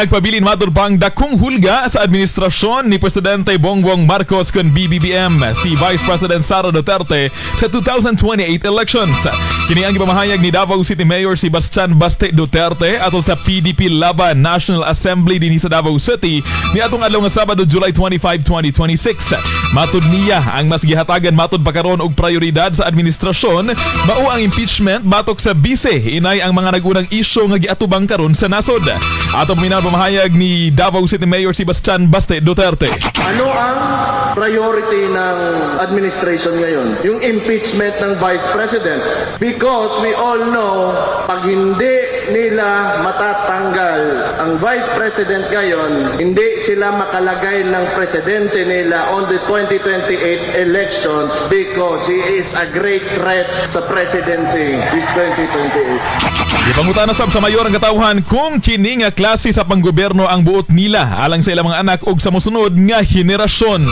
Nagpabilin matod pang dakong hulga sa administrasyon ni Presidente Bongbong Marcos kon BBBM si Vice President Sara Duterte sa 2028 elections. Kini ang gipamahayag ni Davao City Mayor Sebastian Baste Duterte atol sa PDP Laban National Assembly dinhi sa Davao City niadtong adlaw nga Sabado, July 25, 2026. Matud niya, ang mas gihatagan matud pa karon og prioridad sa administrasyon mao ang impeachment batok sa bise. Inay ang mga nagunang isyu nga giatubang karon sa nasod. Ato paminaw pamahayag ni Davao City Mayor Sebastian Baste Duterte. Ano ang priority ng administration ngayon? Yung impeachment ng Vice President. Because we all know, pag hindi nila matatanggal ang Vice President ngayon, hindi sila makalagay ng presidente nila on the 2028 elections because he is a great threat sa presidency this 2028. Gipangutana sab sa mayor ang katawhan kung kini nga klase sa panggobyerno ang buot nila alang sa ilang mga anak ug sa mosunod nga henerasyon.